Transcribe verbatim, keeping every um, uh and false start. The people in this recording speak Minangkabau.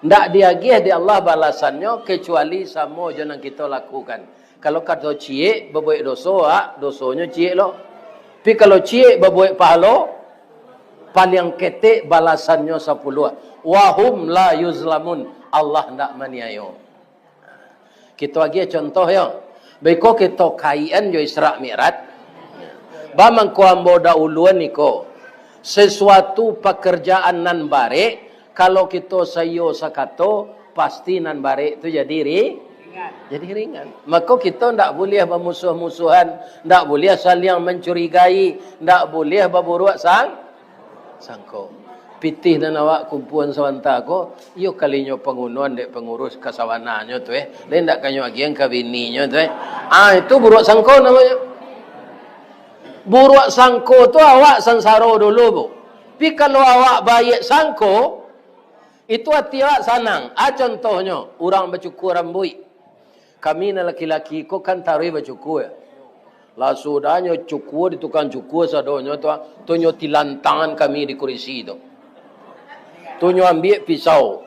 Ndak diagiah di Allah balasannyo, kecuali samo jo nan kito lakukan. Kalau kato ciek babuek doso, ah, dosonyo ciek lo. Tapi kalau ciek babuek pahalo, paliang ketek balasannyo sapuluah. Wahum la yuzlamun. Allah ndak maniayo. Kito agiah contoh yo. Beko kito kaitan jo Isra Mi'raj. Ba mangko ambo dahuluan iko. Sesuatu pakarjaan nan barek, kalau kito saiyo sakato, pasti nan barek tu jadi ri-, jadi ringan. Mako kito ndak buliah bamusuah-musuahan, ndak buliah saliang mancurigai, ndak buliah baburuak sang-, sangko. Pitih nan awak kumpuan sabanta ko, iyo kalinyo pangunuan dek pangurus ka sabananyo tu, eh. Lain ndak kanyo agian ka bininyo tu, eh. Ah, itu buruak sangko namonyo. Buruak sangko tu awak sansaro dulu, Bu. Tapi kalau awak baiak sangko, itu ati awak sanang. Ah, contohnyo, urang bacukua rambuik. Kami nan laki-laki ko kan taruih bacukua. Lah sudahnyo cukua di tukang cukua sadonyo tu, ah, tu nyo tilantangan kami di kurisi tu. Tu nyo ambiak pisau.